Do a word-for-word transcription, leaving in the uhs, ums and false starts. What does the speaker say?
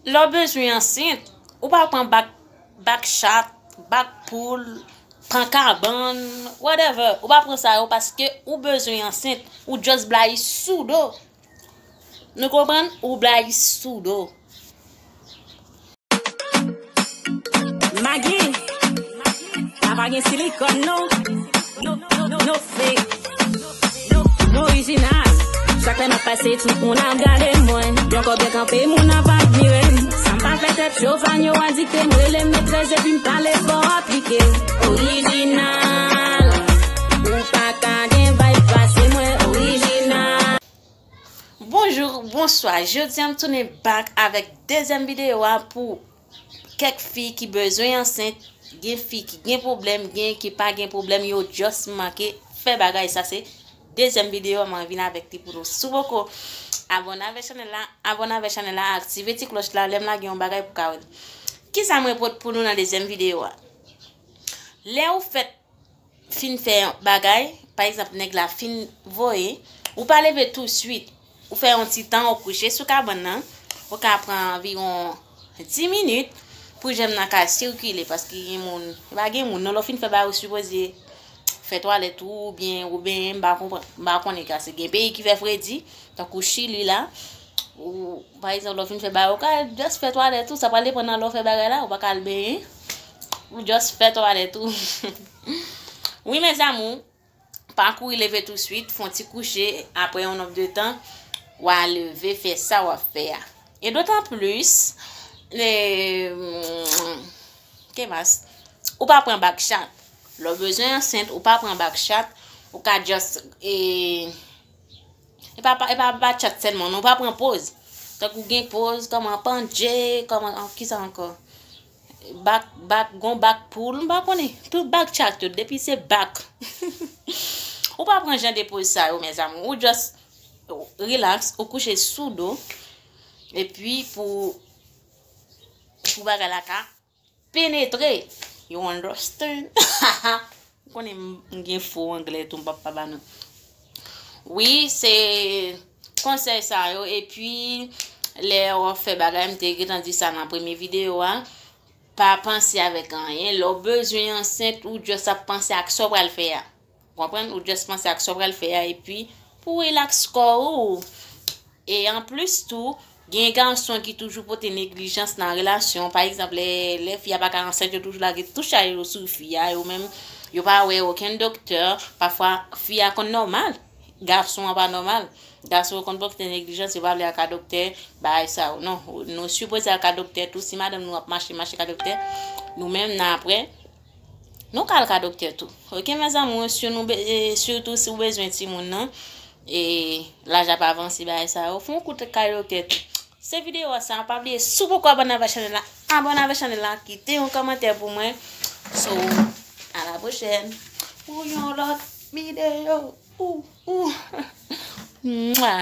Lè w bezwen ansent, ou pa pran bak, bak chat, bak poul, pran kabann, whatever. Ou pa pran sa yo paske ou bezwen ansent, ou just blayi sou do. Nou konprann? Ou blayi sou do. Magi, sa pa gen silikòn non. No, no, no, no fake. No orijinal. Chak lè m ap pase, tout moun ap gade mwen. Yon kò byen kanpe, moun ap admire m. Sa m pa fè tèt cho, fan yo adikte m. Rele m metrès epi m pale fò aplike. Orijinal. Ou pa ka gen vibe pase mwen. Orijinal. Bonjou, bonswa. Jodi a m tounen back avèk dezyèm videyo a pou kèk fi ki bezwen ansent, gen fi ki gen pwoblèm, gen ki pa gen pwoblèm, yo just manke fè bagay. Sa se dezyèm videyo a, mwen vin avèk li pou nou. Si w poko abòne avèk chanèl la, abòne avèk chanèl la, aktive ti klòch la, lè m lage yon bagay pou ka wè l. Kisa mwen pot pou nou nan dezyèm videyo a? Lè ou fèt fin fè bagay, pa egzanp, nèg la fin voye, ou pa leve touswit. Ou fè yon ti tan, ou kouche sou kabann nan, ou ka pran anviwon dis minit pou jèm nan ka sikile, paske gen moun, e pa gen moun, non, lè w fin fè bagay, ou sipoze fè twalèt ou, oubyen, oubyen, m pa konprann, m pa konnen, paske gen peyi ki fè fredi, tankou Chili la, ou, pa egzanp, lè w fin fè bagay, ou ka just fè twalèt ou, sa pral depann nan lè w fè bagay la, ou pa ka al benyen, ou just fè twalèt ou. Wi, mes amours, pa kouri leve touswit, fè yon ti kouche, apre yon nonb de tan, w a leve, fè sa w ap fè a. E dotan plis, e, ke mas, ou pa pran bak chat. Lè w bezwen ansent, ou pa pran bak chat, ou ka just, e, e pa, pa, e pa bak chat sèlman, non, ou pa pran poz. Tankou gen poz, kòman pandje, kòman, an, kisa ankò? Bak, bak, gon bak poul, m pa konnen. Tout bak chat yo, depi se bak. Ou pa pran jan de poz sa yo, mes amours. Ou just relax, ou kouche sou do. Epi pou, pou bagay la ka penetre. You understand? Ou konnen m, m gen fo anglè tou, m p ap pa ba nou. Wi, se konsèy sa yo. Epi, lè w ap fè bagay, m te gentan di sa nan premye videyo a, pa panse avèk anyen. Lè w bezwen ansent, ou just ap panse ak sa w pral fè a. Ou konprann? Ou just panse ak sa w pral fè a, epi pou relax kò ou. E anplis tou, gen gason ki toujou pote neglijans nan relasyon. Pa egzanp, lè, lè fi a pa ka ansent, yo toujou lage tout chay yo sou fi a, yo menm, yo pa wè okenn doktè. Pafwa, fi a konn nòmal, gason an pa nòmal. Gason yo konn pote neglijans, yo pa vle al ka doktè, bagay sa yo. Non, nou sipoze al ka doktè tou. Si madanm nou ap mache, mache ka doktè, nou menm nan apre, nou ka al ka doktè tou. Oke, mes amours, si nou be-, e, sitou si w bezwen timoun nan, e, laj ap avanse, bagay sa yo, fè yon kout ka doktè tou. Se videyo a sa, pa bliye, si w poko abòne avèk chanèl la, abòne avèk chanèl la, kite yon kòmantè pou mwen. So, a la pwochèn pou yon lòt videyo. Ou, ou. Mwa.